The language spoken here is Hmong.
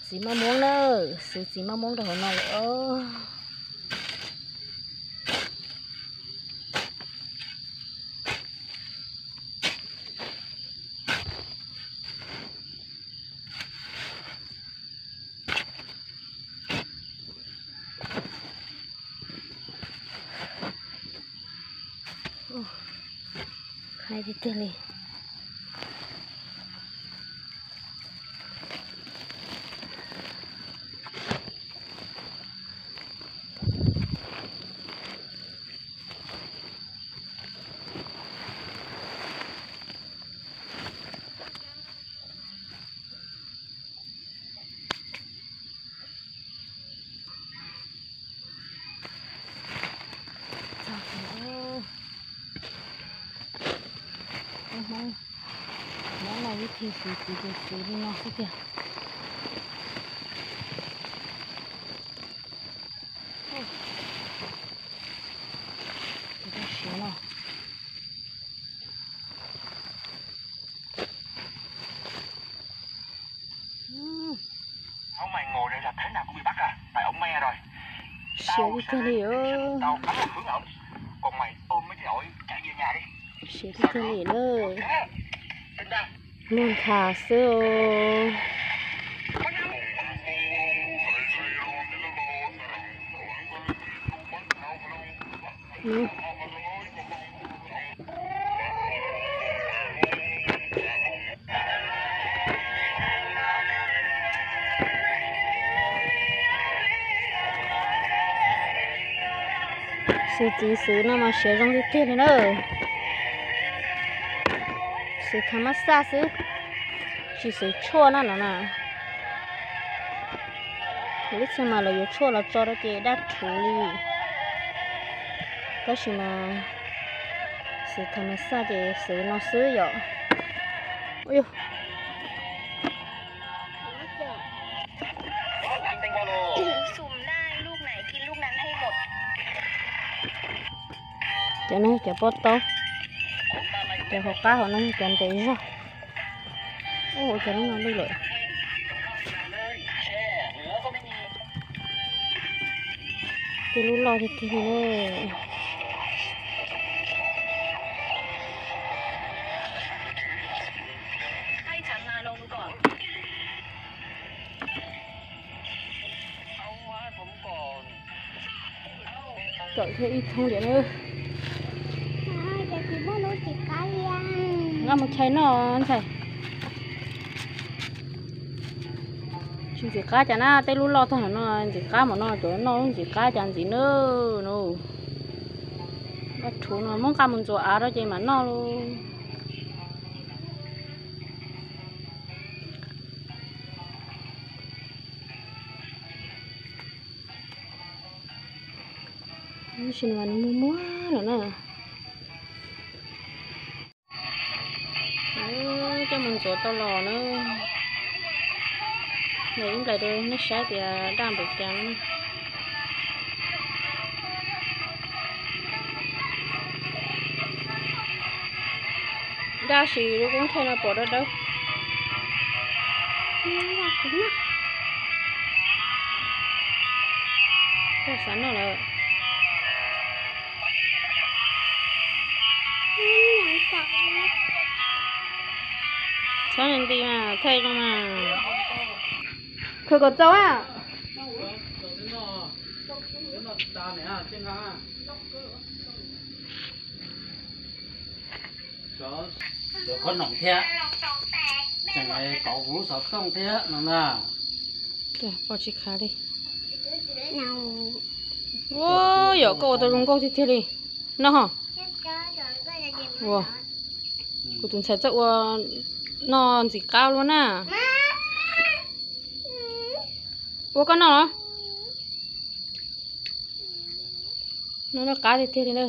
Txiv maj muab na, xwb txiv maj muab rau hauv no lawm os. Hais tiag tiag li. Hmoob, Hmoob no ib txhia xwv txiv ces xwv li no xwb tiag. Siav no. Siav tiag tiag li. Siav tiag tiag li na. Muag nthav xwb os. Xwv txiv xwv no mas siav zoo tiag tiag li na. Xwv thav mab xaj xwb, tsis xwv tshuaj na no na. Lub txhia mas lawv yuav tshuaj los tso rau ces daj rhuv li. Tab sis mas xwv thav mab xaj ces xwv no xwb yom. Cov no cov pob taub, cov hauv qab hauv no cov ntev zog. Ua cov lub no lwj lawm. Tej lub loj tiag tiag li. Cawm thiab ib thoob diam na. Nqa mus chais noj ntxhais. Tsis ntxim qab cas na, tej lub loj tag no ntxim qab mas no, cov noj lub ntxim qab cas ntxiv na. No, daj rhuv no muab nqa mus ntxuav av rau ces mam noj lauj. Tab sis mas nws muag muag lawm na. Coj mus ntxuav tau los na. Nws ib nplais rau nej saib tias daj npaum cas na. Daj sis lub koob thaij no pom dawb dawb. Koj xav noj lawm. Txhob nti mas thaij zoo mas. Khwv kom txaus a. Qhov noom thiab, tseem kov kuv lub xov tooj thiab no na. Pom tsis khav li. Ua, yog koj ua tau zoo nkauj tiag tiag li. Noj ho. Ua, kuv tus ntxhais txawj ua, noj ntxim qab luaj na. Ua koj noj los. Noj qab tiag tiag li na.